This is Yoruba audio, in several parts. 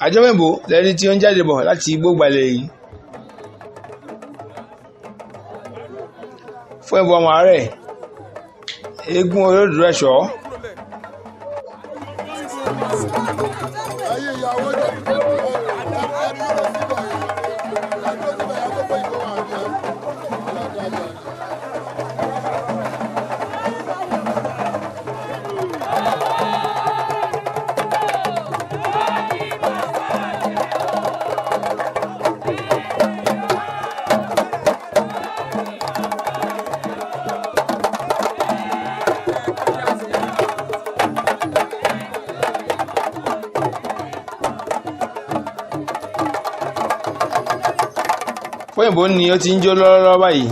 Àjọwìnbó lẹ́ni tí ó ń jáde bọ̀ láti Igbógbalẹ̀ yìí. Fóyìnbó ọmọ àárẹ̀, eégún olódùúró ẹ̀ṣọ́. Ẹ̀yin ìyàwó jọ ẹ dúró síbẹ̀ yẹn, ẹ dúró síbẹ̀ yẹn, kókó ìbò wà ní ẹ ọlọ́dún ajá. Fóyìnbó ni ó ti ń jó lọ́wọ́lọ́wọ́ báyìí.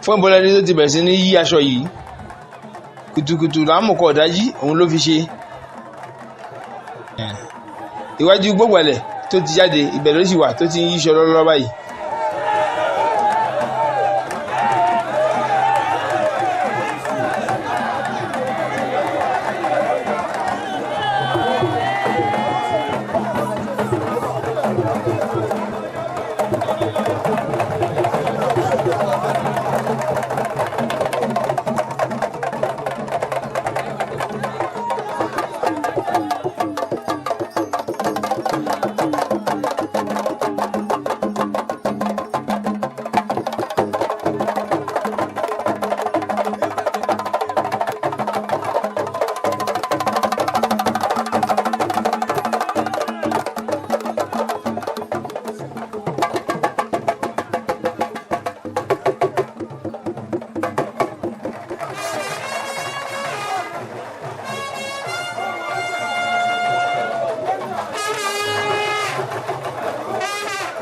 Fóyìnbó lẹni tó ti bẹ̀rẹ̀ sí ní yí aṣọ yìí. Kùtùkùtù làámùkọ ọ̀dájí òun ló fi ṣe. Iwájú Igbógbalẹ̀ tó ti jáde, ibẹ̀ ló sì wà tó ti ń yíṣọ lọ́wọ́lọ́wọ́ báyìí.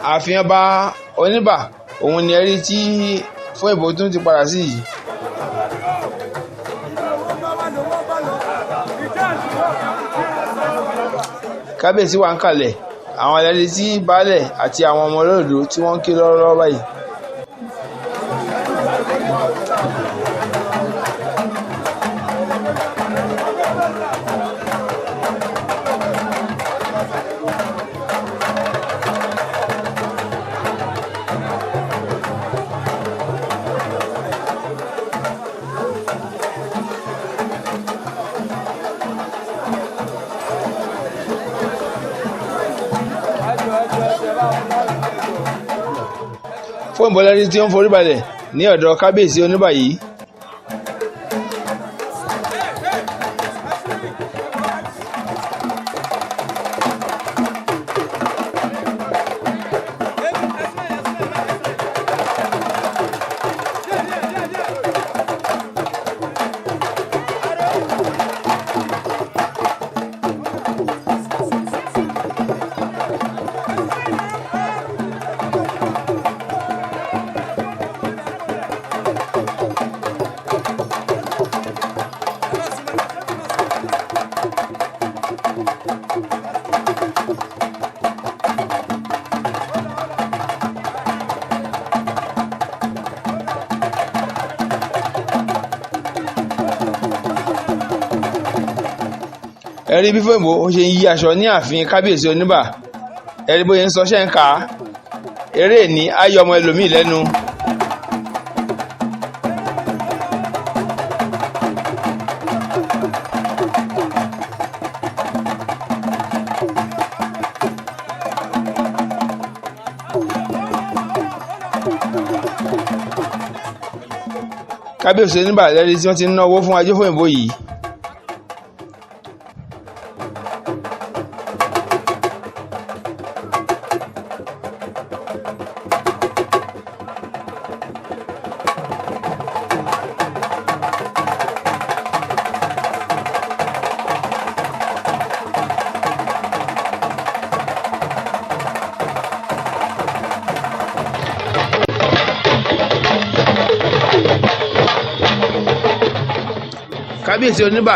Ààfin ọba Oníbà òun ni ẹ rí tí Fóyìnbó tún ti padà sí yìí. Kábíyèsí wà ń kalẹ̀, àwọn ẹlẹ́ni tí baálẹ̀ àti àwọn ọmọ olódò tí wọ́n ń ké lọ́wọ́lọ́wọ́ báyìí. Fóyìnbó lẹni tí ó ń forí balẹ̀ ní ọ̀dọ̀ kábíyèsí Oníbà yìí. Ẹ rí bí Fóyìnbó ó ṣe ń yí aṣọ ní ààfin kábíyèsí Oníbà. Ẹ rí bóyá ń sọ ṣẹ́ ń kà á. Eré ní á yọ ọmọ ẹlòmíì lẹ́nu. Kábíyèsí Oníbà lẹ́ni tí wọ́n ti ń ná owó fún Ajófóyìnbó yìí. Kábíyèsí Oníbà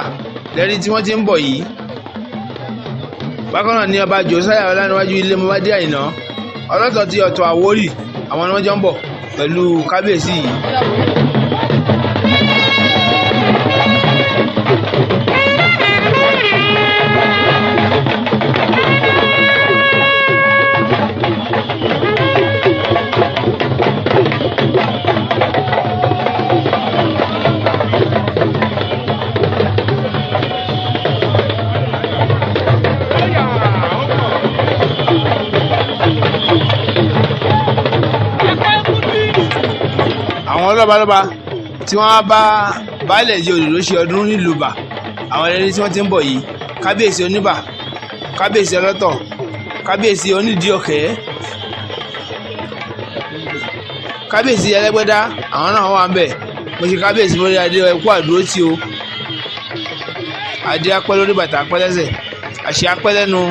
lẹ́ni tí wọ́n ti ń bọ̀ yìí. Bákan náà ni ọba Josiah Ọláníwájú ilé Mọ́bádé Àyìnà ọlọ́tọ̀ ti Ọ̀tọ̀ Àwórì, àwọn ni wọ́n jọ ń bọ̀ pẹ̀lú kábíyèsí yìí. Àwọn lọ́balọ́ba tí wọ́n bá baálẹ̀ jẹ́ òdòdó ṣe ọdún nílùú Ìbà, àwọn ẹni tí wọ́n ti ń bọ̀ yìí: kábíyèsí Oníbà, kábíyèsí ọlọ́tọ̀, kábíyèsí onídìí ọ̀kẹ́, kábíyèsí ẹlẹ́gbẹ́dá, àwọn náà wà ń bẹ̀. Mo ṣe kábíyèsí lórí adé, ẹkú àdúró tí o adé apẹ́ lórí, bàtà apẹ́ lẹ́sẹ̀, àṣẹ apẹ́ lẹ́nu.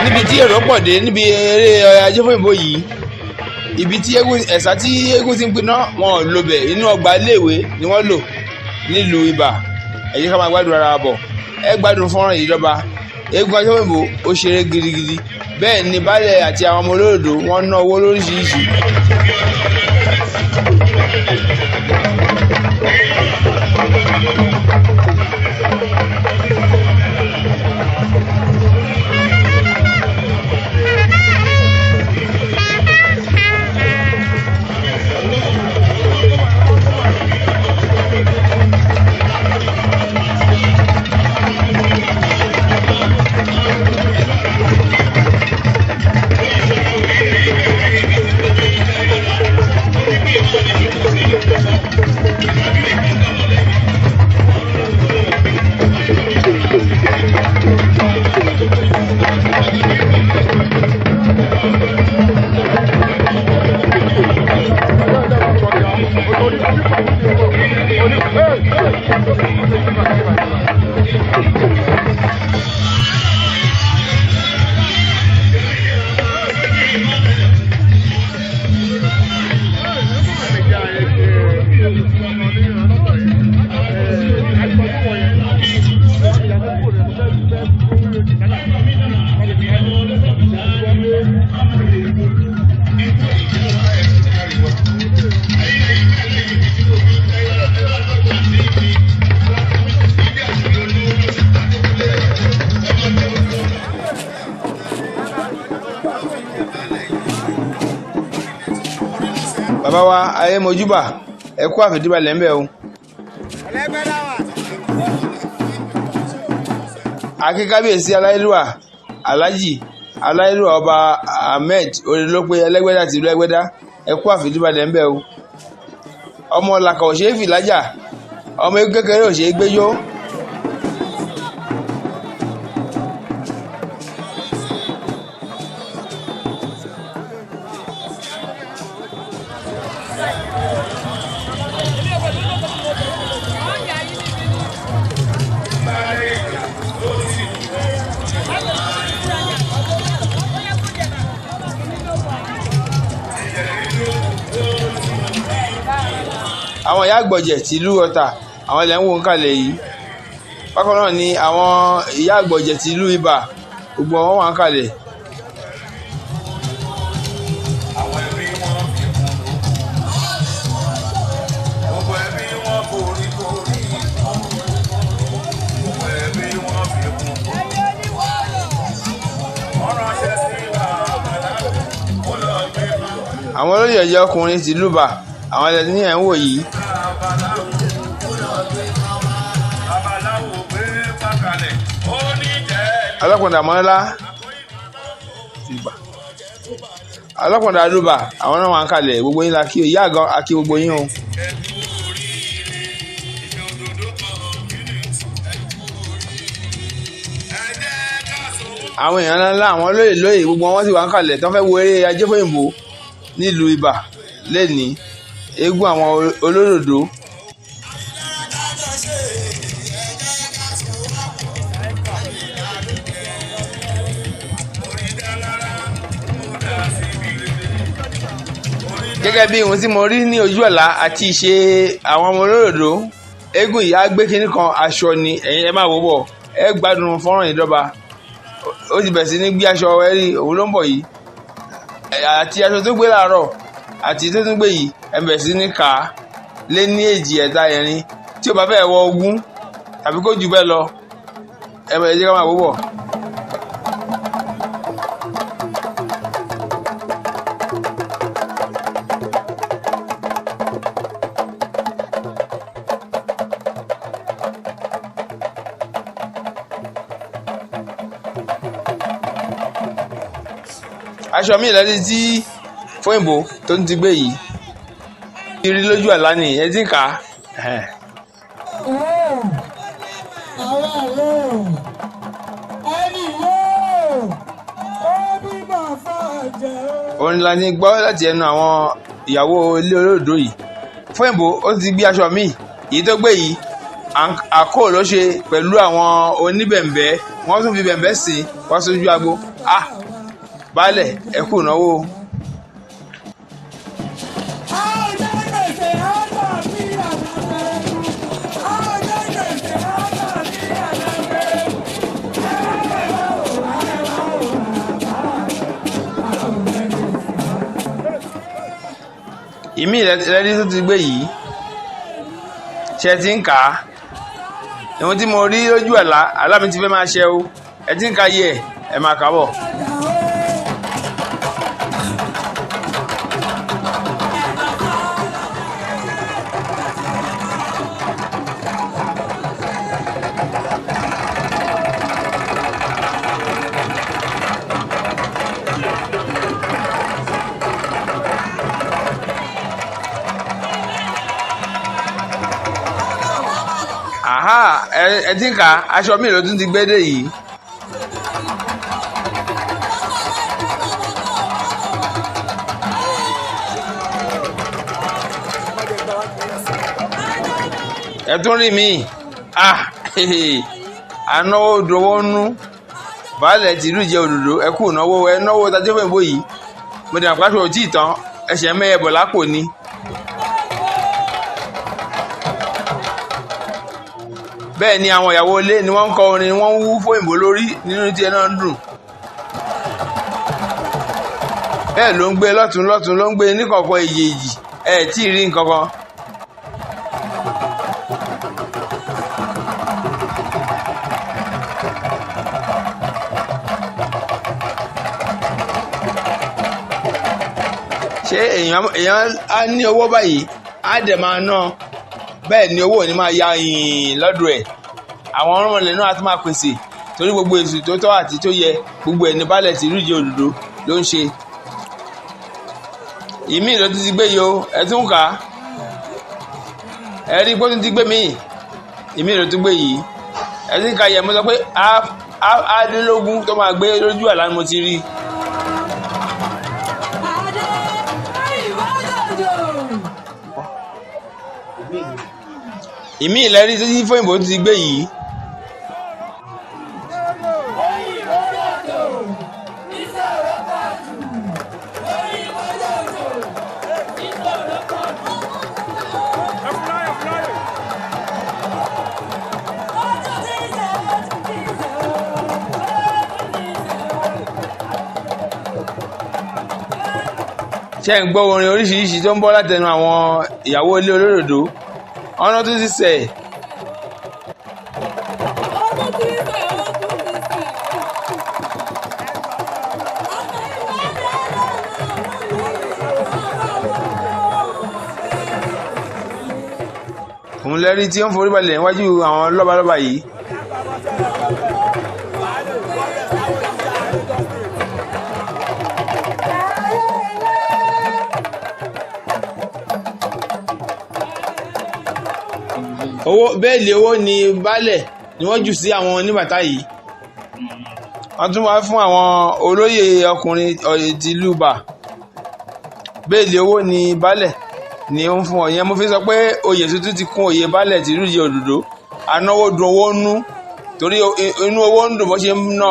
Níbi tí èrò pọ̀ dé níbi eré Ajófóyìnbó yìí, ibi tí eégún ẹ̀sà tí eégún ti ń piná, wọn ò lò bẹ̀, inú ọgbà iléèwé ni wọ́n lò nílùú Ibà. Ẹ jẹ́ ká máa gbádùn ara bọ̀, ẹ gbádùn fọ́nrán yìí lọ́ba. Eégún Ajófóyìnbó ó ṣeré gidigidi, bẹ́ẹ̀ ni baálẹ̀ àti àwọn ọmọ olódòdó wọ́n ná owó lóríṣiríṣi. Bàbá wa ayé mojúbà, ẹ kú àfìdíbalẹ̀ ń bẹ̀ o. Akíkábíyèsí aláìlúwà, Alhaji aláìlúwà Ọba Ahmed Orílọ́pẹ́ Ẹlẹ́gbẹ́dá tìlú Ẹgbẹ́dá, ẹ kú àfìdíbalẹ̀ ń bẹ̀ o. Ọmọ làkà ò ṣeé fìlájà, ọmọ eégún kékeré ò ṣeé gbéjó. Àwọn ìyá àgbọ̀jẹ̀ tìlú Ọ̀tà, àwọn ilẹ̀ ń wò ń kalẹ̀ yìí. Bákan náà ni àwọn ìyá àgbọ̀jẹ̀ ti ìlú Ibà, gbogbo wọn wà ń kalẹ̀. Àwọn ẹbí wọn fi kún lókun. Gbogbo ẹbí wọn forí korí. Gbogbo ẹbí wọn fi kún lókun. Wọ́n ránṣẹ́ sí babaláwo, ó lọ gbé Àwọn olóyè ọ̀jẹ̀ ọkùnrin ti ìlú Ibà, àwọn ẹlẹ́ni ní ẹ̀ ń wò yìí. Babaláwo. Babaláwo gbé bákalẹ̀, ó ní jẹ́ Alákùnrin Àmọ́lá ti Ibà, alákùnrin àdúbà, àwọn náà wà ń kalẹ̀. Gbogbo yín la kí o, ìyá àgàn a kí gbogbo yín o. Ẹkú oríire, ìfẹ́ òdòdó community, ẹkú oríire. Ẹ jẹ́ ká sowọ́. Àwọn èèyàn ńláńlá, àwọn lóyè lóyè, gbogbo wọn sì wà ń kalẹ̀ tí wọ́n fẹ́ wo eré Ajéfóyìnbó nílùú Ibà lẹ́ni, eégún àwọn olódòdó. Orí dá lára, ó dá síbi rere. Orí dá Gẹ́gẹ́ bí ohun tí mo rí ní ojú àlá àti ìṣe àwọn ọmọ olódòdó, eégún yìí á gbé kinní kan, aṣọ ni. Ẹ̀yin ẹ máa wò bọ̀, ẹ gbádùn fọ́nrán yìí dọ́ba. Ó ti bẹ̀rẹ̀ sí ní gbé aṣọ, ẹ rí òun ló ń bọ̀ yìí, àti aṣọ tó gbé láàárọ̀ àti tó tún gbé yìí, ẹ bẹ̀rẹ̀ sí ní kà á lé ní èjì, ẹ̀ta, ẹ̀rin, tí ò bá fẹ́ wọ 20 tàbí kó jù bẹ́ẹ̀ lọ. Ẹ bẹ̀rẹ̀ jẹ́ ká máa wò bọ̀. Aṣọ mi ìlẹ́ni tí Fóyìnbó tó ń ti gbé yìí ti rí lójú àlá ni ẹ ti ń kà á. Ẹ̀hẹ́n. Àwọn àlọ́ ẹni yóò ó bímọ fàjẹ́ o. Òun la ní gbọ́ láti ẹnu àwọn ìyàwó ilé olódò yìí. Fóyìnbó ó ti gbé aṣọ míì, èyí tó gbé yìí, àkó ló ṣe pẹ̀lú àwọn oníbẹ̀m̀bẹ́, wọ́n tún fi bẹ̀m̀bẹ́ sí wá sójú agbo. Ah, baálẹ̀, ẹ kú ìnáwó. A ò jẹ́ gbèsè àgbà bí àlàfẹ́. A ò jẹ́ gbèsè àgbà bí àlàfẹ́. Ẹ wá wò wá, ẹ wá wò wá, a ò jẹ́ gbèsè. Ìmí ìrẹ́lí tó ti gbé yìí ṣe ti ń kà á, ìwọ̀n tí mo rí lójú àlá, àlá mi ti fẹ́ máa ṣe o. Ẹ ti ń ka yẹ, ẹ máa kà á bọ̀. Àhá, ẹ ti ń kà á, aṣọ mi ló tún ti gbé dé yìí. Ẹ tún rí mi, ah, ànáwó dọwọ́ nú. Baálẹ̀ tìlú jẹ́ òdòdó, ẹ kú ìnáwó, ẹ náwó tajú fún ìbò yìí. Mo dàgbà pàṣẹ ò tí ì tán, ẹsẹ̀ mẹ́yẹ bọ̀ lápò ni. Bẹ́ẹ̀ ni àwọn ìyàwó ilé ni wọ́n ń kọ orin, wọ́n ń wú fóyìnbó lórí, nínú tí ẹ náà ń dùn. Bẹ́ẹ̀ ló ń gbé lọ́tún lọ́tún, ló ń gbé níkọ̀ọ̀kan èjèèjì, ẹ tí ì rí nǹkan kan. Ṣé èèyàn á ní owó báyìí, á dẹ̀ máa ná, bẹ́ẹ̀ ni owó ò ní máa ya yìnyín lọ́dọ̀ ẹ̀? Àwọn ọ̀rọ̀mọlẹ̀ náà á tún máa pèsè, torí gbogbo èsì tó tọ́ àti tó yẹ, gbogbo ẹ̀ ní baálẹ̀ tìlú ìjẹ́ òdòdó ló ń ṣe. Ìmí ló tún ti gbé yìí o, ẹ tún kà á, ẹ rí i pé ó tún ti gbé míì. Ìmí ló tún gbé yìí, ẹ tún ka yẹ. Mo sọ pé á dínlógún tó máa gbé lójú àlá ni mo ti rí i. Adé ìwọ́dọ̀dọ̀. Ìmí ìlẹ́rí tí Fóyìnbó ti gbé yìí. Ìwọ́dọ̀dọ̀. Ìṣòro pọ̀ jù. Ìwọ́dọ̀dọ̀. Ìṣòro pọ̀ jù. Ọjọ́ tí Ṣé ń gbọ́ orin oríṣiríṣi tó ń bọ́ látẹnu àwọn ìyàwó ilé olódòdó ọ̀nà tó ti sẹ̀. Ọdún tí ń sẹ̀, ọdún tí ń sẹ̀. Òun lẹ́rí tí ó ń forí balẹ̀ níwájú àwọn lọ́balọ́ba yìí. Owó bẹ́ẹ̀lì owó ni baálẹ̀ ni wọ́n jù sí àwọn oníbàtà yìí. Wọ́n tún wá fún àwọn olóyè ọkùnrin tìlú Ìbà. Bẹ́ẹ̀lì owó ni baálẹ̀ ni ó ń fún ọ yẹn. Mo fi sọ pé oyè tuntun ti kún oyè baálẹ̀ tìlú Ìjẹ̀ Òdòdó. Anáwó dùn owó nú, torí inú owó ń dùn bó ṣe ń ná,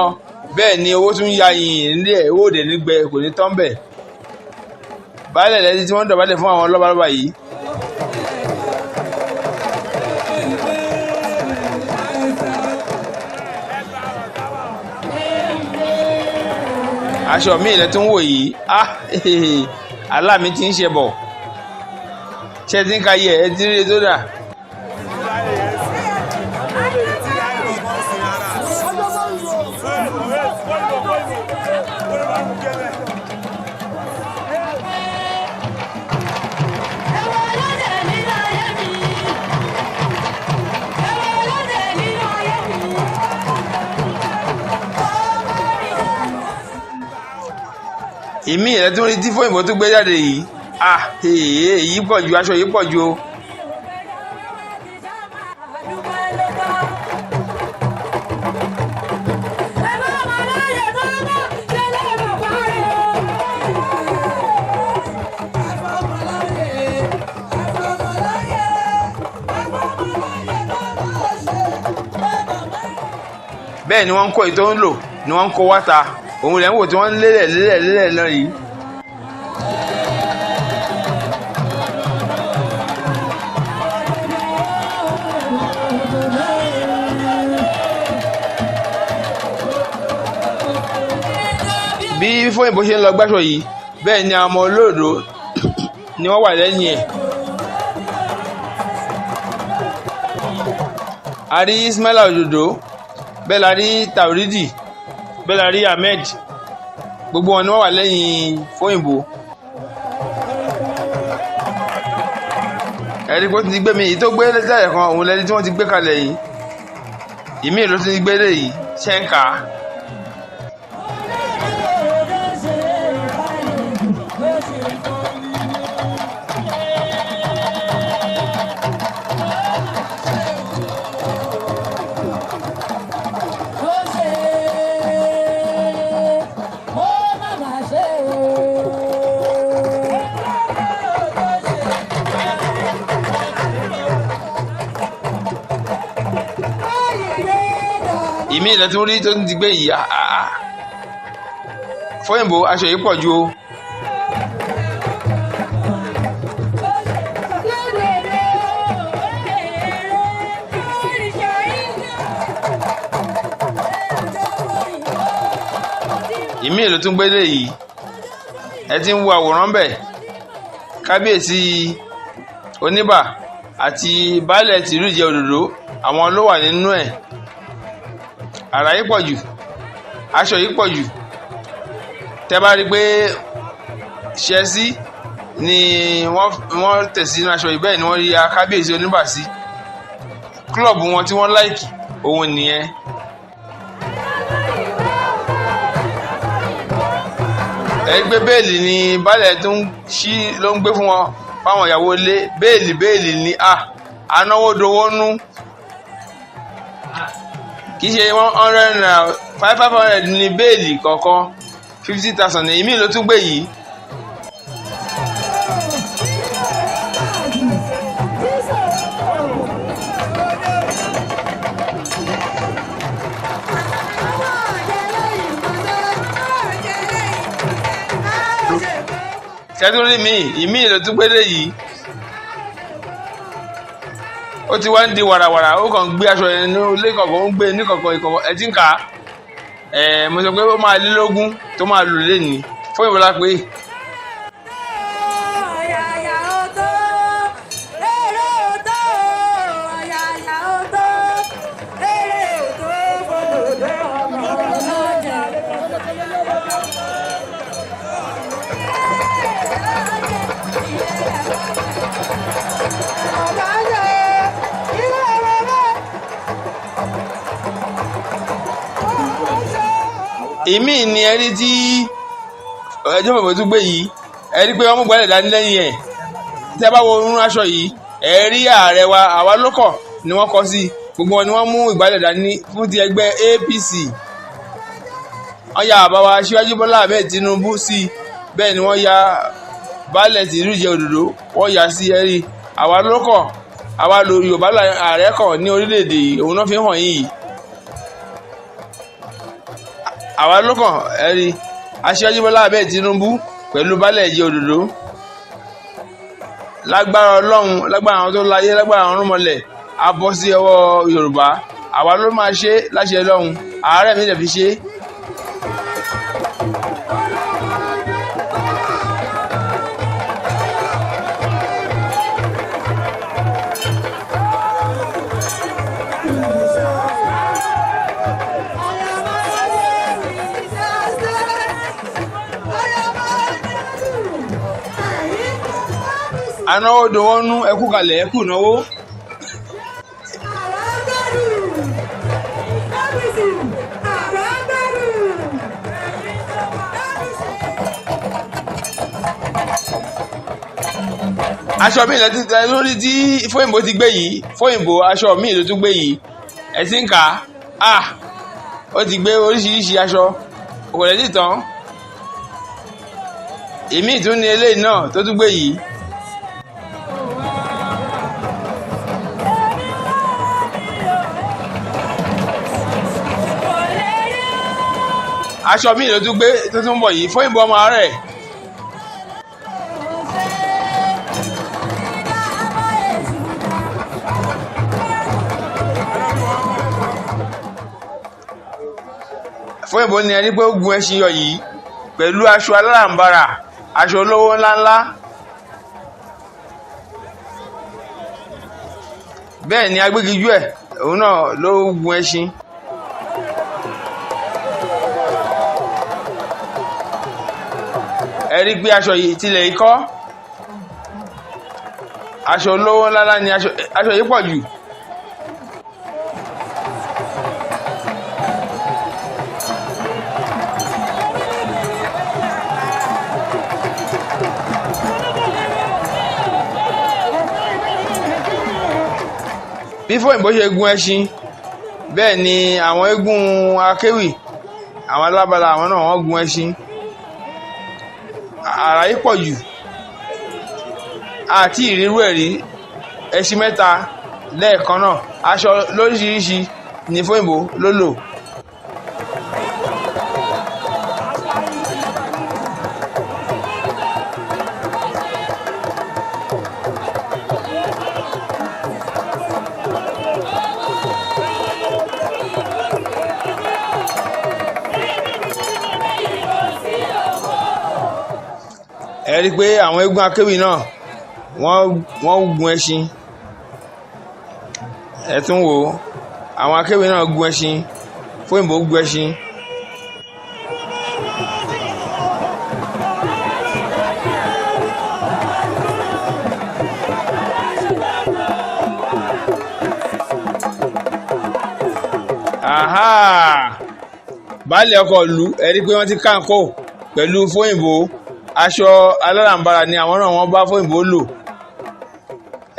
bẹ́ẹ̀ ni owó tún ya yìnyín nílé ẹ̀, owó òdè nígbẹ kò ní tán bẹ́ẹ̀. Baálẹ̀ lẹ́ni tí wọ́n ń dọ̀bálẹ̀ fún àwọn lọ́balọ́ba yìí. Aṣọ mi ilẹ̀ tó ń wò yìí, ah, alá mi ti ń ṣe bọ̀, ṣé ẹ ti ń ka yẹ ẹ ti rí i tó dà. Ìmí ilẹ̀ tó ń rí tí fóyìnbó tó gbé jáde yìí, ah, èyí pọ̀ ju aṣọ yìí pọ̀ ju o. Bẹ́ẹ̀ ni wọ́n ń kó èyí tó ń lò ni wọ́n ń kó wáta, òun lẹ́ ń wò tí wọ́n ń lélẹ̀ lélẹ̀ lélẹ̀ lọ yìí. Bí fóyìnbó ṣe ń lọ gbáṣọ yìí, bẹ́ẹ̀ ni àwọn ọmọ olóòdó ni wọ́n wà lẹ́yìn ẹ̀. A rí Ismaila Òdòdó, bẹ́ẹ̀ la rí Tauridi, bẹ́ẹ̀ la rí Ahmed, gbogbo wọn ni wọ́n wà lẹ́yìn fóyìnbó. Ẹ̀rí pé ó ti gbé mi èyí tó gbé lẹ́tà kan, òun lẹ́ni tí wọ́n ti gbé kalẹ̀ yìí, ìmíì ló ti gbé lé yìí ṣe ń kà á. Ìmí ilẹ̀ tó rí tó ti gbé yìí, fóyìnbó aṣọ yìí pọ̀ ju o. Ìmí ìlú tún gbélé yìí, ẹ ti ń wo àwòrán bẹ́ẹ̀, kábíyèsí oníbà àti baálẹ̀ tìlú Ìjẹ̀ Òdòdó, àwọn ló wà nínú ẹ̀. Àrà yìí pọ̀ jù, aṣọ yìí pọ̀ jù. Tẹ́ bá rí i pé ṣẹ́sí ni wọ́n tẹ̀ sínú aṣọ yìí, bẹ́ẹ̀ ni wọ́n rí kábíyèsí oníbà sí klọ́ọ̀bù wọn tí wọ́n láìkì òun nìyẹn. Ẹ gbé bẹ́ẹ̀lì ni baálẹ̀ tó ń ṣí ló ń gbé fún wọn fáwọn ìyàwó ilé, bẹ́ẹ̀lì bẹ́ẹ̀lì ni a anáwó dowó nú, kì í ṣe ₦100, five five hundred ní bẹ́ẹ̀lì kọ̀ọ̀kan, 50,000 ní ìmí ló tún gbé yìí. Ṣẹ́túrí mi ìmí ló tún gbé lé yìí, ó ti wá ń di wàràwàrà, ó kàn ń gbé aṣọ yẹn ní ilé kọ̀ọ̀kan, ó ń gbé ní kọ̀ọ̀kan ìkọ̀ọ̀kan. Ẹ ti ń kà á ẹ̀, mo sọ pé ó máa lé lógún tó máa lò lé ní fún ìwọlá pé. Ìmí ni ẹ rí tí ẹjọ́ bàbá tún gbé yìí, ẹ rí pé wọ́n mú gbálẹ̀ dání lẹ́yìn ẹ̀. Tẹ́ bá wo orun aṣọ yìí, ẹ rí ààrẹ wa àwa lókọ̀ ni wọ́n kọ sí. Gbogbo wọn ni wọ́n mú ìgbálẹ̀ dání fún ti ẹgbẹ́ APC. Wọ́n ya bàbá wa Aṣíwájú Bọ́lá Ahmed Tinubu sí i, bẹ́ẹ̀ ni wọ́n ya baálẹ̀ tìlú Ìjẹ̀ Òdòdó, wọ́n ya sí. Ẹ rí àwa lókọ̀, àwa lo Yorùbá ààrẹ kọ̀ ní orílẹ̀-èdè yìí, òun náà fi hàn yìí. Àwa lókàn, ẹ rí Aṣíwájú Bọ́lá Ahmed Tinubu pẹ̀lú baálẹ̀ Ìjẹ̀ Òdòdó. Lágbára Ọlọ́run, lágbára àwọn tó láyé, lágbára àwọn ọ̀rúnmọlẹ̀, á bọ́ sí ọwọ́ Yorùbá. Àwa ló máa ṣe láṣẹ Ọlọ́run, ààrẹ mi lè fi ṣe. Anáwó dùn wọ́n nú, ẹkú kalẹ̀, ẹkú náwó. Aṣọ mi lẹ́tí tẹ lórí tí Fóyìnbó ti gbé yìí. Fóyìnbó, aṣọ mi ló tún gbé yìí, ẹ ti ń kà á. Ó ti gbé oríṣiríṣi aṣọ, kò lè tán. Èmi tún ní eléyìí náà tó tún gbé yìí. Aṣọ mi ló tún gbé tó tún bọ̀ yìí, Fóyìnbó ọmọ rẹ̀. Fóyìnbó ni ẹni pé ó gun ẹṣin yọ yìí pẹ̀lú aṣọ aláràǹbarà, aṣọ olówó ńláńlá. Bẹ́ẹ̀ ni agbégijú ẹ̀, òun náà ló gun ẹṣin. Ẹ rí pé aṣọ yìí tilẹ̀ ikọ́, aṣọ olówó ńláńlá ni aṣọ yìí pọ̀ jù. Bí Fóyìnbó ṣe gun ẹṣin, bẹ́ẹ̀ ni àwọn eégún akéwì, àwọn alábala, àwọn náà wọ́n gun ẹṣin. Àrà yìí pọ̀ jù, àti ìrírú ẹ̀ rí, ẹṣin mẹ́ta lẹ́ẹ̀kan náà, aṣọ lóríṣiríṣi ni Fóyìnbó ló lò. Ẹ rí i pé àwọn eégún akéwì náà wọ́n gun ẹṣin. Ẹ tún wò ó, àwọn akéwì náà gun ẹṣin, Fóyìnbó gun ẹṣin. Baálé ọkọ̀ ìlú, ẹ rí i pé wọ́n ti káńkó pẹ̀lú Fóyìnbó. Aṣọ aláràǹbarà ni àwọn náà wọ́n bá Fóyìnbó lò.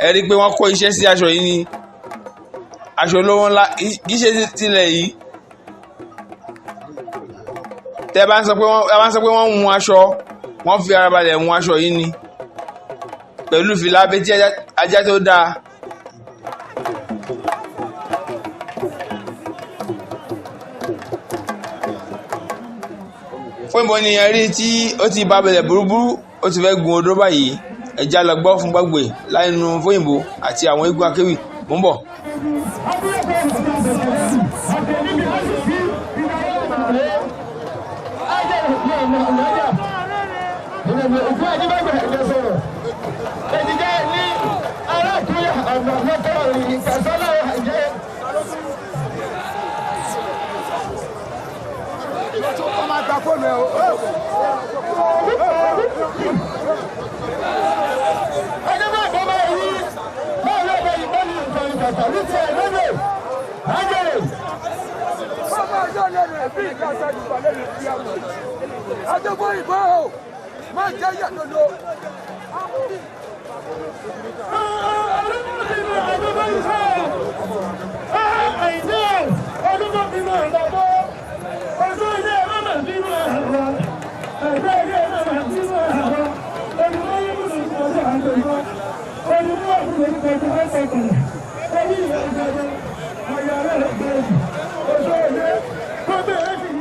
Ẹ rí i pé wọ́n kó iṣẹ́ sí aṣọ yìí ni, aṣọ olówó ńlá, kì í ṣe tilẹ̀ yìí. Tẹ́ bá ń sọ pé wọ́n, ẹ bá ń sọ pé wọ́n ń hun aṣọ, wọ́n fi ara balẹ̀ hun aṣọ yìí ni pẹ̀lú fìlà abetí ajá tó dáa. Fóyìnbó ni ẹ rí tí ó ti bá bẹ̀rẹ̀ burúburú, ó ti fẹ́ gun odó báyìí. Ẹja lọ gbọ́ fún gbàgbé láìnú Fóyìnbó àti àwọn eégún akéwì. Mò ń bọ̀. Ọjọ́ lẹ́nu ẹ̀bí ìkásá ìgbà lẹ́nu ìyàwó. Adébó ìbò o, má jẹ́ yàtọ̀lọ́.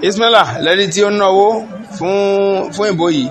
Ismaila lẹ́ni tí ó ń náwó fún ìbò yìí.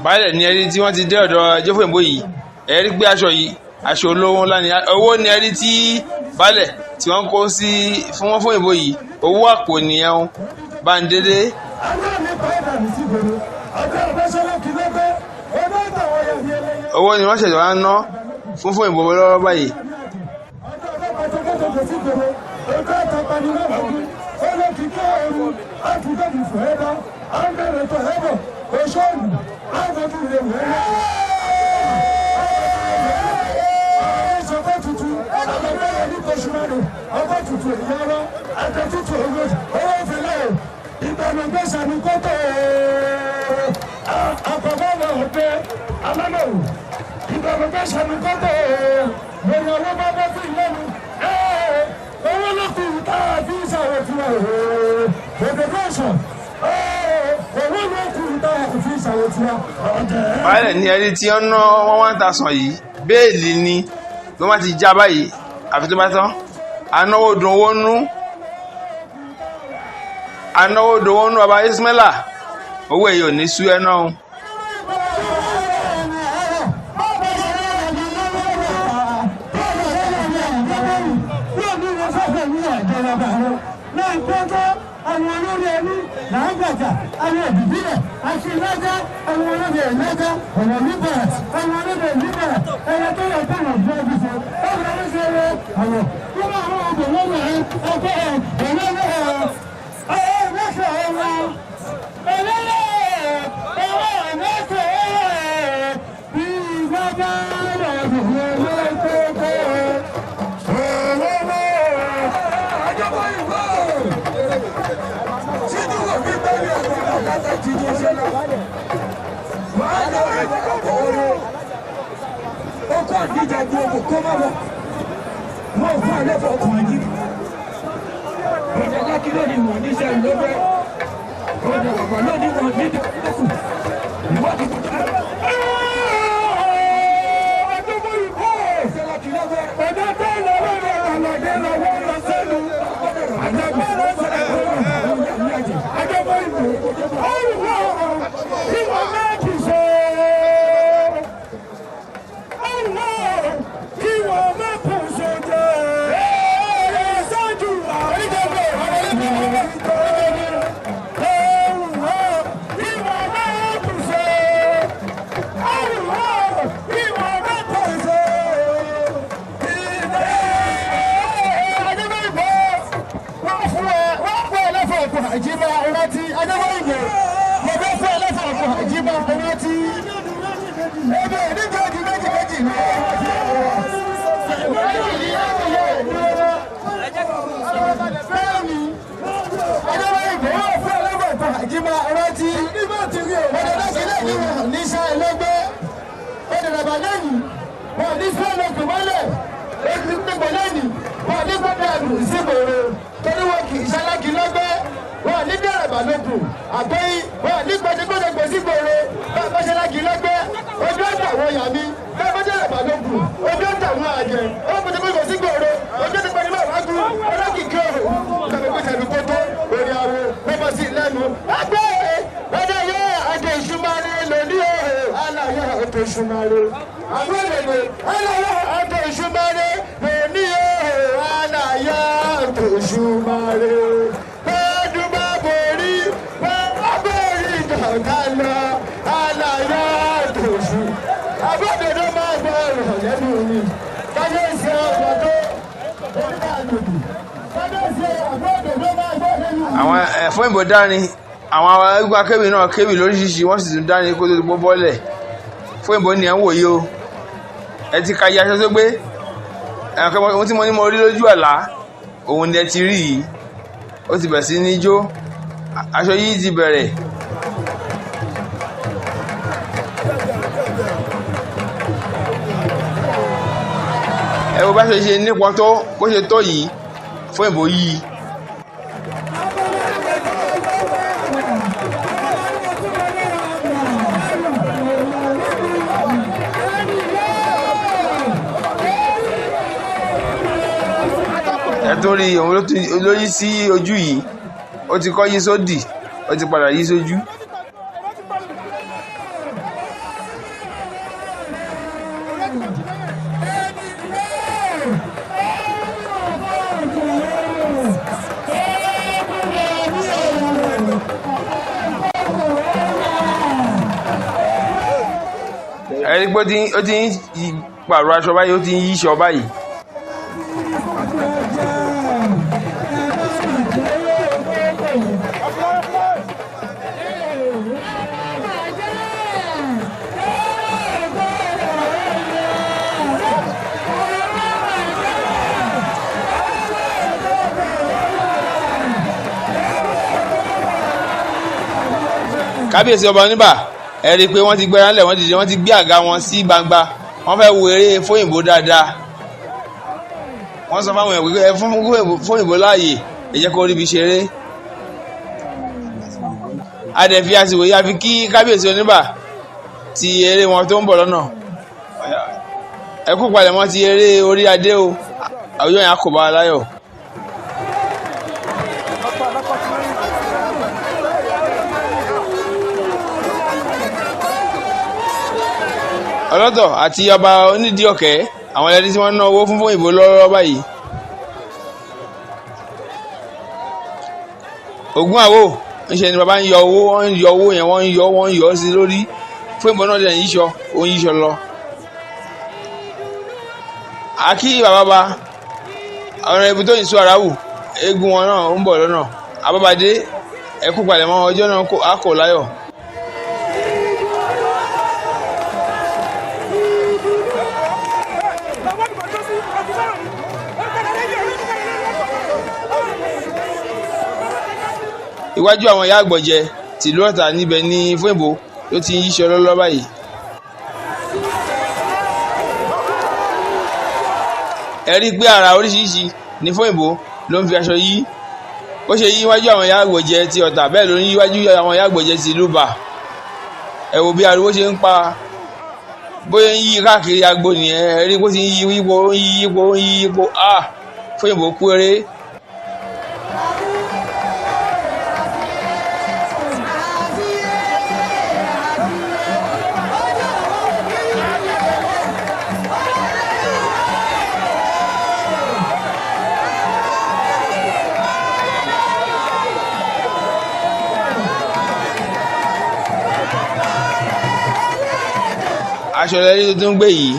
Baálẹ̀ ní ẹni tí wọ́n ti dé ọ̀dọ̀ Ajófóyìnbó yìí, ẹ rí pé aṣọ yìí aṣọ olówó ńlá ni, owó ni ẹni tí baálẹ̀ tí wọ́n kó sí fún wọn fún ìbò yìí, owó àpò nìyẹn o Bándélé. Owó ni wọ́n ṣẹ̀ṣẹ̀ wá ń ná fún ìbò lọ́wọ́ báyìí. Baálẹ̀ ní ẹni tí ó ná 1,000 yìí, béèlì ni ló má ti já báyìí àfi tó bá tán. Anáwó dùn owó nú, anáwó dùn owó nú baba Ismaila, owó èyí ò ní sú ẹ náà o. Ojú ọ̀tà àwọn àjẹ́, ó pèsè pé kò sí gbòòrò, ojú Àtòṣùmàrè àbúrò aláyà àtòṣùmàrè lóní o aláyà àtòṣùmàrè bọ́dún bá borí bá borí jọ̀gá lọ aláyà àtòṣù àbúrò máa gbọ́ ọ̀rọ̀ lẹ́nu mi kábíyèsí ọ̀gbọ̀n tó oníkàlùkù kábíyèsí àbúrò máa gbọ́ lẹ́nu mi. Àwọn Fóyìnbó dárin, àwọn eégún akéwì náà kéwì lóríṣiríṣi, wọ́n sì tún dárin kó tó ti pọ́ bọ́lẹ̀. Fóyìnbó ni ẹ̀ ń wòye o, ẹ ti ka iye aṣọ tó gbé ẹ̀rọ ohun tí mo ní mo rí lójú àlá òun ni ẹ ti rí yìí. Ó ti bẹ̀rẹ̀ sí ní jó, aṣọ yìí ti bẹ̀rẹ̀. Ẹ wo bá ṣe ṣe nípọn tó bó ṣe tó yìí, Fóyìnbó yìí. Ẹ tó rí òun ló yí sí ojú yìí, ó ti kọ́ yí sódì, ó ti padà yí sójú. Ẹ rí pé ó ti ń pààrọ̀ aṣọ báyìí, ó ti ń yíṣọ báyìí. Kábíyèsí ọba oníbà, ẹ rí i pé wọ́n ti gbéra ńlẹ̀, wọ́n ti dìde, wọ́n ti gbé àga wọn sí gbangba, wọ́n fẹ́ wo eré Fóyìnbó dáadáa. Wọ́n sọ fáwọn èèyàn pé ẹ fún Fóyìnbó láàyè, ẹ jẹ́ kó ríbi ṣeré. Adẹ̀fi àsìkò yìí àfi kí kábíyèsí oníbà ti eré wọn tó ń bọ̀ lọ́nà. Ẹ kú palẹ̀mọ́ ti eré orí adé o, àwùjọ yẹn á kò bá wa láyọ̀. Ọlọ́tọ̀ àti ọba onídìí ọ̀kẹ́, àwọn ẹlẹ́ni tí wọ́n ná owó fún Fóyìnbó lọ́wọ́lọ́wọ́ báyìí. Ògún àwò ńṣe ni bàbá ń yọ owó, wọ́n ń yọ owó yẹn, wọ́n ń yọ, wọ́n ń yọ sí lórí. Fóyìnbó náà dẹ̀ ń yíṣọ, ó ń yíṣọ lọ. Àkí bàbá ba ọ̀rọ̀ ibi tó ń sún ara wù, eégún wọn náà ń bọ̀ lọ́nà. Àbábadé, ẹ kú palẹ̀mọ́ ọjọ́ náà á kò láyọ̀. Iwájú àwọn ìyá àgbọ̀jẹ tìlú Ọ̀tà níbẹ̀ ni Fóyìnbó ló ti ń yíṣọ lọ́lọ́ báyìí. Ẹ rí i pé àrà oríṣiríṣi ní Fóyìnbó ló ń fi aṣọ yí. Bó ṣe yí iwájú àwọn ìyá àgbọ̀jẹ ti Ọ̀tà, bẹ́ẹ̀ ló ń yí iwájú àwọn ìyá àgbọ̀jẹ ti ìlú Bà. Ẹ wo bí ariwo ṣe ń pa, bóyá ń yí káàkiri agbo nìyẹn. Ẹ rí i pé ó ti ń yí yípo, ó ń yí yípo, ó ń yí yípo. Ah! Fóyìnbó kú eré. Aṣọ lẹ́rí tó tún gbé yìí.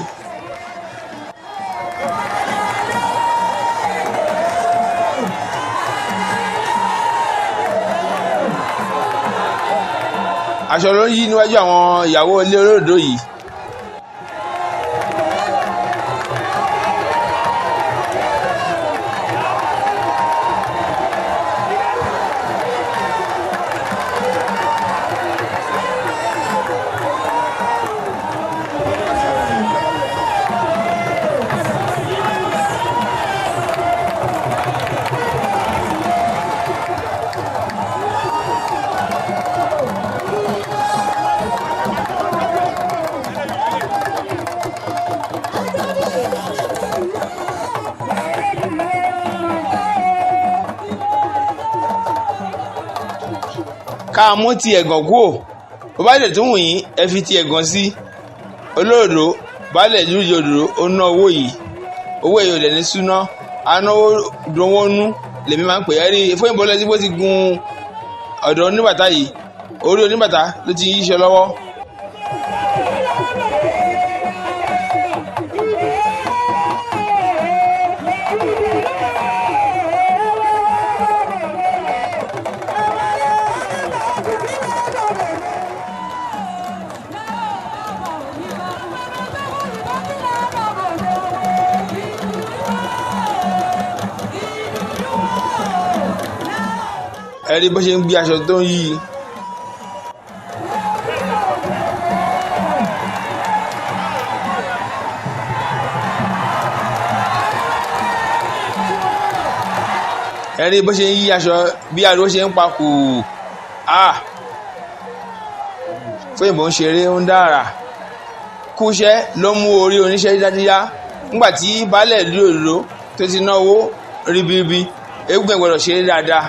Aṣọ ló ń yí níwájú àwọn ìyàwó ilé olódò yìí. Ká mú ti ẹ̀gàn kúò, bó bá dẹ̀ tún wù yín, ẹ fi ti ẹ̀gàn sí. Olóòdó baálẹ̀ ìlú Ìjẹ̀ Òdòdó ó ná owó yìí, owó èyí ò dẹ̀ ní súná, anáwó dùnwó nú lèmi máa ń pè é. Rí Fóyìnbó lẹ́sí bó ti gun ọ̀dọ̀ oníbàtà yìí, orí oníbàtà ló ti yíṣọ lọ́wọ́. Ẹ rí bó ṣe ń gbé aṣọ tó ń yí i. Ẹ rí bó ṣe ń yí aṣọ, bí ariwo ṣe ń pa kù. Ah, Fóyìnbó ń ṣeré, ń dára kúṣẹ́ ló mú orí oníṣẹ́ dájíyá. Nígbà tí baálẹ̀ ìlú Òdòdó tó ti ná owó ribiribi, eégún ẹ̀ gbọ́dọ̀ ṣeré dáadáa.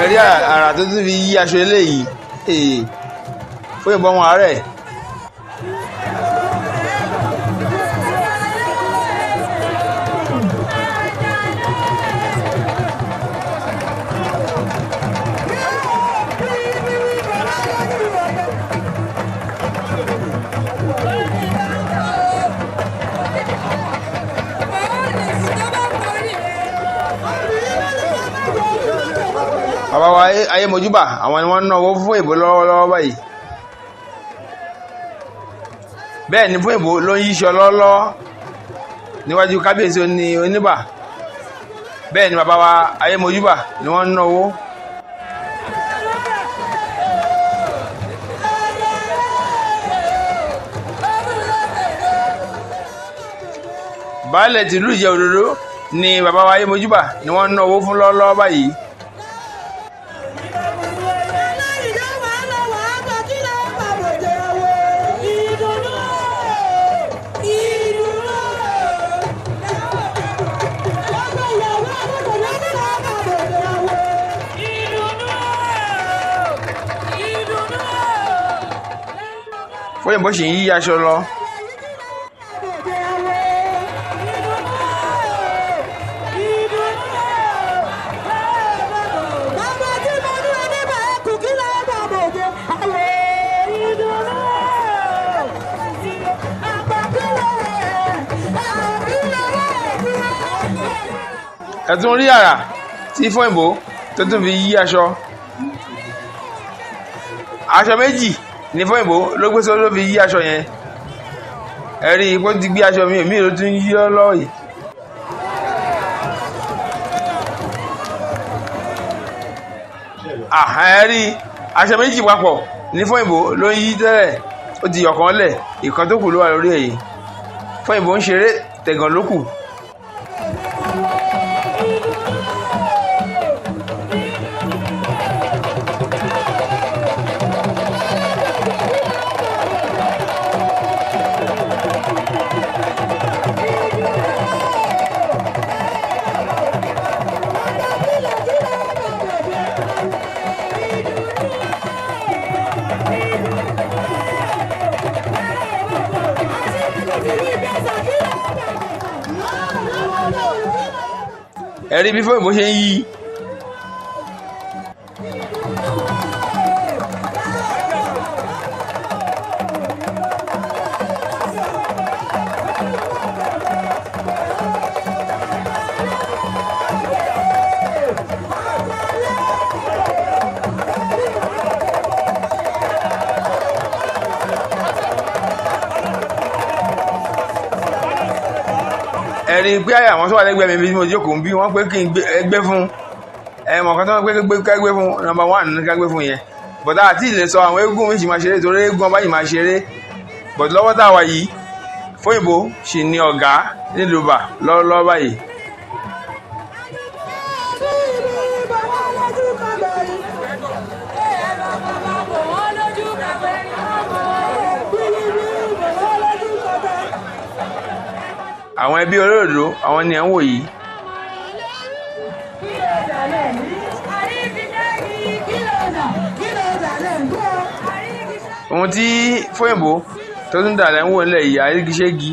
Ẹ̀rí àrà tó tún fi yí aṣọ eléyìí Fóyìnbó ọmọ àárẹ̀. Bàbá wa Ayémojúbà, àwọn ni wọ́n ń ná owó fún Fóyìnbó lọ́wọ́lọ́wọ́ báyìí. Bẹ́ẹ̀ ni Fóyìnbó ló ń yíṣọ lọ́wọ́lọ́wọ́ níwájú kábíyèsí oní oníbà. Bẹ́ẹ̀ ni bàbá wa Ayémojúbà ni wọ́n ń ná owó. Baálẹ̀ tìlú Ìjẹ̀ Òdòdó ni bàbá wa Ayémojúbà ni wọ́n ń ná owó fún lọ́wọ́lọ́wọ́ báyìí. Fóyìnbó sì ń yí aṣọ lọ. Ẹ tún rí àrà tí Fóyìnbó tó tún fi yí aṣọ. Aṣọ méjì ní Fóyìnbó ló gbé sórí ló fi yí aṣọ yẹn. Ẹ rí i pé ó ti gbé aṣọ mi mi ló tún yí ọ lọ́wọ́ yìí. Ẹ rí i, aṣọ méjì papọ̀ ní Fóyìnbó ló ń yí tẹ́lẹ̀, ó ti yọ̀kan lẹ̀, ìkan tó kù ló wà lórí èyí. Fóyìnbó ń ṣeré tẹ̀gàn ló kù. Ẹ rí bí Fóyìnbó ṣe ń yí. Ẹ rí i pé àwọn tó wà lẹ́gbẹ̀ẹ́ mi bí mo jókòó bí wọ́n pé kí n gbé fún ẹ mọ̀ kan tó wọ́n pé ká gbé fún nọ́mbà 1 ní ká gbé fún yẹn, bọ̀dá àti ilé sọ àwọn eégún mi sì máa ṣeré torí eégún ọba yìí máa ṣeré, bọ̀dá lọ́wọ́ tá a wà yìí Fóyìnbó sì ni ọ̀gá nílùú Ìbà lọ́wọ́lọ́wọ́ báyìí. Àwọn ẹbí olódòdó àwọn ni ẹ̀ ń wò yìí. Ohun tí Fóyìnbó tó tún dà lẹ́ ń wò nílẹ̀ yìí, àrígiṣẹ́gi.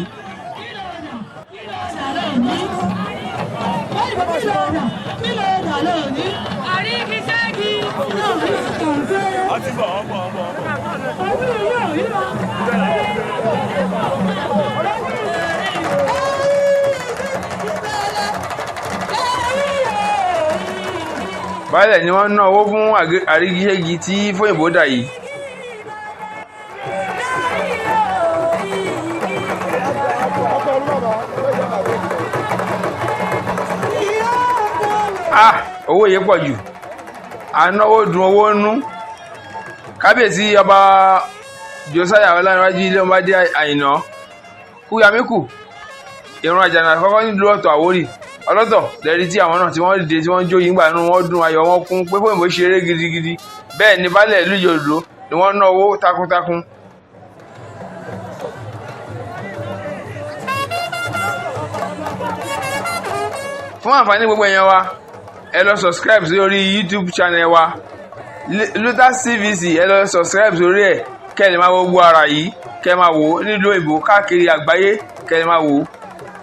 Baálẹ̀ ni wọ́n ná owó fún àrígiṣẹ́gi tí Fóyìnbó dà yìí. Ah, owó yìí pọ̀ jù, ànáwó dùn owó nú. Kábíyèsí ọba Josiah Ọlánìwájú ilé ọmọdé Àyìnà Kúyàmíkù ìrun àjànà àkọ́kọ́ nílùú Ọ̀tọ̀ Àwórì ọlọ́tọ̀ lẹ́rí tí àwọn náà tí wọ́n dìde tí wọ́n jó yìí ńgbà inú wọn dùn, ayọ̀ wọn kún pé Fóyìnbó ṣeré gidigidi. Bẹ́ẹ̀ ni baálẹ̀ ìlú Ìjẹ̀-Òdòdó ni wọ́n ná owó takuntakun. Fún àǹfààní gbogbo èèyàn wa, ẹ lọ subscribe sí orí YouTube channel wa, Lutas CVC. Ẹ lọ subscribe sórí ẹ̀ kẹ́ ẹ lè máa wo gbogbo ara yìí, kẹ́ ẹ máa wò ó nílùú òyìnbó káàkiri àgbáyé, kẹ́ ẹ lè máa wò ó.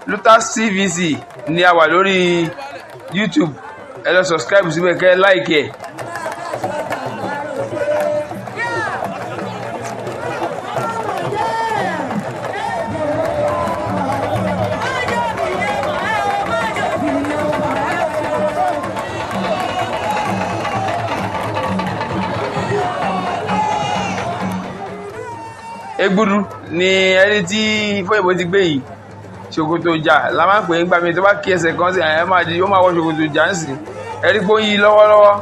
Lutas CVC ni a wà lórí YouTube. Ẹ lọ subscribe síbẹ̀, kẹ́ ẹ like ẹ̀. Egbudu ni ẹni tí Fóyìnbó ti gbé yìí. Ṣòkòtò ìjà la máa ń pè é gbà mí tó bá kí ẹsẹ̀ kan sí ẹ máa di ó máa wọ ṣòkòtò ìjà ń sìn ẹrí pé ó ń yí lọ́wọ́lọ́wọ́.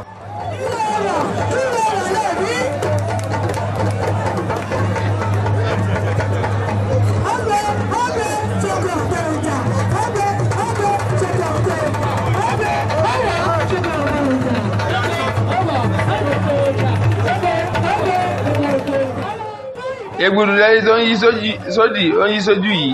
Egbudu lẹni tó ń yí sódì ó ń yí sójú yìí.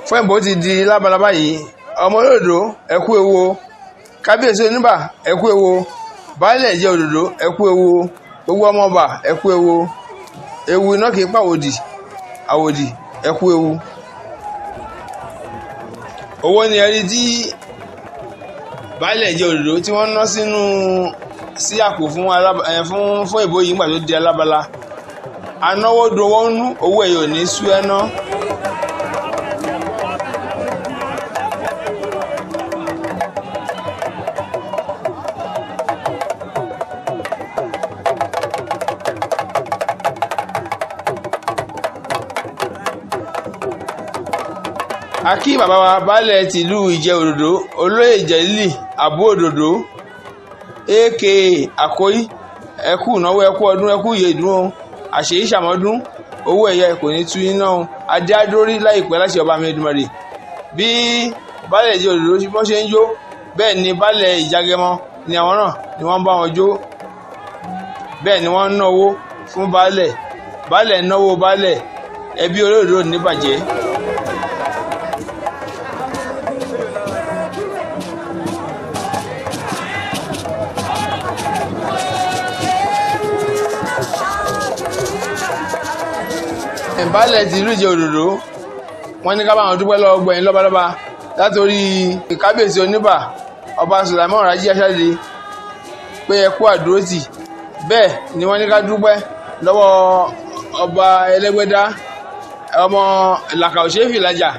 Fóyìnbó ti di lábalábá yìí. Ọmọ olódòdó, ẹ kú ewu o. Kábíyèsí oníbà, ẹ kú ewu o. Baálẹ̀ Ìjẹ̀ Òdòdó, ẹ kú ewu o. Gbogbo ọmọ ọba, ẹ kú ewu o. Ewu iná kì í pàwòdì, àwòdì, ẹ kú ewu. Owó ni ẹni tí baálẹ̀ Ìjẹ̀ Òdòdó tí wọ́n ná sínú sí àpò fún fún Fóyìnbó yìí nígbà tó di alábala. Anáwó dun owó nú, owó ẹ̀ yóò ní sú ẹ ná. A kí bàbá wa baálẹ̀ tìlú Ìjẹ̀ Òdòdó, olóyè Jẹ̀lílì Àbú Òdòdó aka Àkóyí, ẹ kú ìnáwó, ẹ kú ọdún, ẹ kú ìyèdún o. Àṣèyí ṣàmọ́dún, owó ẹ̀yẹ kò ní tú iná o. Adé adórí láìpẹ́ láṣẹ ọba mi Èdùmàrè. Bí baálẹ̀ Ìjẹ̀ Òdòdó bọ́n ṣe ń jó, bẹ́ẹ̀ ni baálẹ̀ Ìjàgẹmọ ni àwọn náà ni wọ́n ń bá wọn jó. Bẹ́ẹ̀ ni wọ́n ń ná owó fún baálẹ̀. Baálẹ̀ náwó baálẹ̀, ẹbí olódòdó ò ní bàjẹ́. Ìbálẹ̀ ti ìlú Ìjẹ̀ Òdòdó, wọ́n ní ká bá wọn dúpẹ́ lọ́wọ́ gbẹ̀yìn lọ́balọ́ba, látòrí kábíyèsí oníbà, Ọba Sulaimon Raji Aṣáde, pé ẹ kú àdúrótì. Bẹ́ẹ̀ ni wọ́n ní ká dúpẹ́ lọ́wọ́ ọba Ẹlẹ́gbẹ́dá, ọmọ làkà òṣèfì làjà,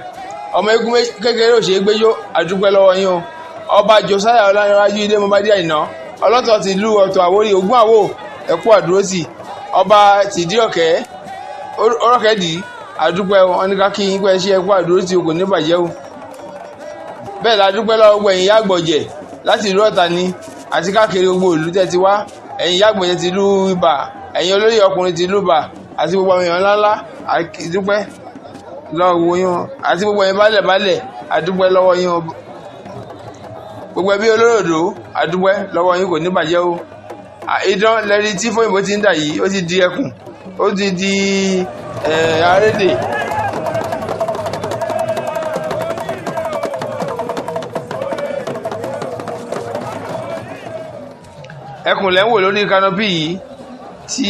ọmọ eégún kékeré òṣèré gbẹjọ, àdúpẹ́ lọ́wọ́ yín o. Ọba Josiah Ọlánìwájú Ilé Mọ́bádé Àyìnà Ọlọ́tọ̀ ti ìlú Ọ̀tọ̀ Àwórì Ogún Àwò, ẹ kú àdúrótì. Ọba tìdí ọ̀kẹ́ ọ̀rọ̀kẹ́dì, àdúpẹ́. Wọn ní ká kí yín pé ẹ ṣe, ẹ kú àdúrótì o, kò ní bàjẹ́ o. Bẹ́ẹ̀ la dúpẹ́ lọ́wọ́ gbogbo ẹ̀yin yàgbọ̀jẹ̀ láti ìlú Ọ̀tà ni àti káàkiri gbogbo ìlú tẹ́ ti wá, ẹ̀yin yàgbọ̀jẹ̀ ti ìlú Ibà, ẹ̀yin olóyè ọkùnrin ti ìlú Ibà àti gbogbo àwọn èèyàn ńláńlá, àdúpẹ́ lọ́wọ́ yín o. Àti gbogbo ẹ̀yin baálẹ̀ baálẹ̀, àdúpẹ́ lọ́wọ́ yín o. Gbogbo ẹbí olóròdó, àdúpẹ́ lọ́wọ́ yín, kò ní bàjẹ́ o. Idán lẹ́rí tí Fóyìnbó ti ń dà yìí, ó ti di ẹkùn, ó ti di arédè. Ẹkùn lẹ́ ń wò lórí canopy yìí tí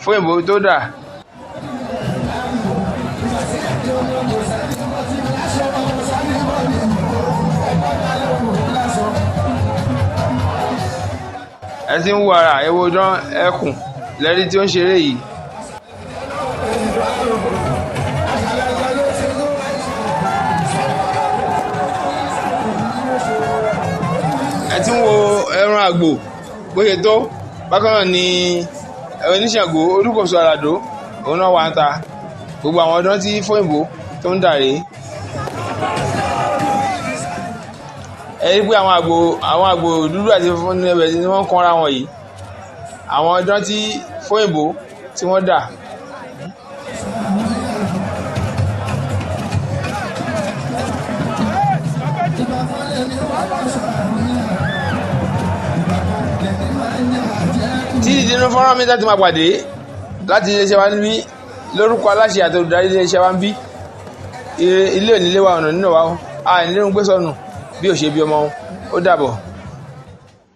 Fóyìnbó tó dà. Ẹ ti ń wo ara ẹ, wo dán ẹkùn lẹ́rí tí ó ń ṣeré yìí. Ẹ ti ń wo ẹran àgbò bó ṣe tó. Bákan náà ni oníṣàngó Olúkòso Àràdó, òun náà wà ń ta gbogbo àwọn ọdún tí Fóyìnbó tó ń dà rèé. Ẹ rí pé àwọn àgbò dúdú àti funfun ní ẹbẹ̀ ni wọ́n ń kanra wọn yìí, àwọn ọdún tí Fóyìnbó tí wọ́n dà. Tí ìdínú fọ́nrán mi láti máa pàdé láti iléeṣẹ́ wa níbí, lórúkọ aláṣẹ àti olùdarí iléeṣẹ́ wa níbí, ilé onílé wa, ọ̀nà nínú wa o, a ní lóun gbé sọnù bí ò ṣe bí ọmọ. Ó dàbọ̀.